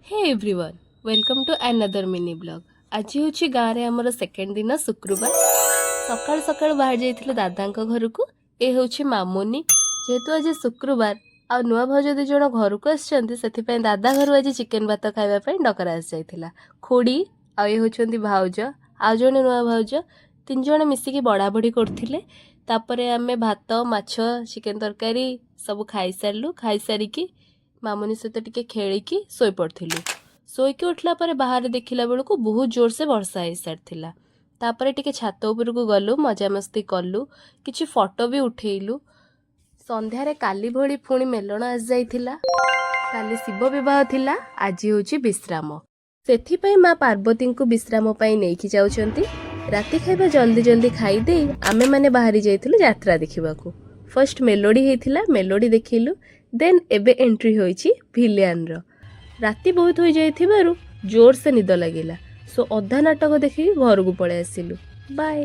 Hey everyone, welcome to another mini vlog. ଆଜି ହେଉଛି ଗାଁରେ ଆମର ସେକେଣ୍ଡ ଦିନ, ଶୁକ୍ରବାର। ସକାଳୁ ସକାଳୁ ବାହାରି ଯାଇଥିଲୁ ଦାଦାଙ୍କ ଘରକୁ। ଏ ହେଉଛି ମାମୁନି। ଯେହେତୁ ଆଜି ଶୁକ୍ରବାର ଆଉ ନୂଆ ଭାଉଜ ଦୁଇ ଜଣ ଘରକୁ ଆସିଛନ୍ତି, ସେଥିପାଇଁ ଦାଦା ଘରୁ ଆଜି ଚିକେନ ଭାତ ଖାଇବା ପାଇଁ ଡକରା ଆସିଯାଇଥିଲା। ଖୁଡ଼ି ଆଉ ଏ ହେଉଛନ୍ତି ଭାଉଜ ଆଉ ଜଣେ ନୂଆ ଭାଉଜ, ତିନି ଜଣ ମିଶିକି ବଢ଼ାବଢ଼ି କରୁଥିଲେ। ତାପରେ ଆମେ ଭାତ, ମାଛ, ଚିକେନ ତରକାରୀ ସବୁ ଖାଇସାରିଲୁ। ଖାଇସାରିକି ମାମୁନି ସହିତ ଟିକେ ଖେଳିକି ଶୋଇପଡ଼ିଥିଲୁ। ଶୋଇକି ଉଠିଲା ପରେ ବାହାରେ ଦେଖିଲା ବେଳକୁ ବହୁତ ଜୋରସେ ବର୍ଷା ହେଇସାରିଥିଲା। ତାପରେ ଟିକେ ଛାତ ଉପରକୁ ଗଲୁ, ମଜାମସ୍ତି କଲୁ, କିଛି ଫଟୋ ବି ଉଠେଇଲୁ। ସନ୍ଧ୍ୟାରେ କାଲି ଭଳି ପୁଣି ମେଲଣ ଆସିଯାଇଥିଲା। କାଲି ଶିବ ବିବାହ ଥିଲା, ଆଜି ହେଉଛି ବିଶ୍ରାମ। ସେଥିପାଇଁ ମା ପାର୍ବତୀଙ୍କୁ ବିଶ୍ରାମ ପାଇଁ ନେଇକି ଯାଉଛନ୍ତି। ରାତି ଖାଇବା ଜଲ୍ଦି ଜଲ୍ଦି ଖାଇଦେଇ ଆମେମାନେ ବାହାରି ଯାଇଥିଲୁ ଯାତ୍ରା ଦେଖିବାକୁ। ଫାର୍ଷ୍ଟ ମେଲୋଡ଼ି ହେଇଥିଲା, ମେଲୋଡ଼ି ଦେଖିଲୁ। ଦେନ୍ ଏବେ ଏଣ୍ଟ୍ରି ହୋଇଛି ଭିଲିଆନର। ରାତି ବହୁତ ହୋଇଯାଇଥିବାରୁ ଜୋରସେ ନିଦ ଲାଗିଲା, ସୋ ଅଧା ନାଟକ ଦେଖିକି ଘରକୁ ପଳେଇ ଆସିଲୁ। ବାଏ।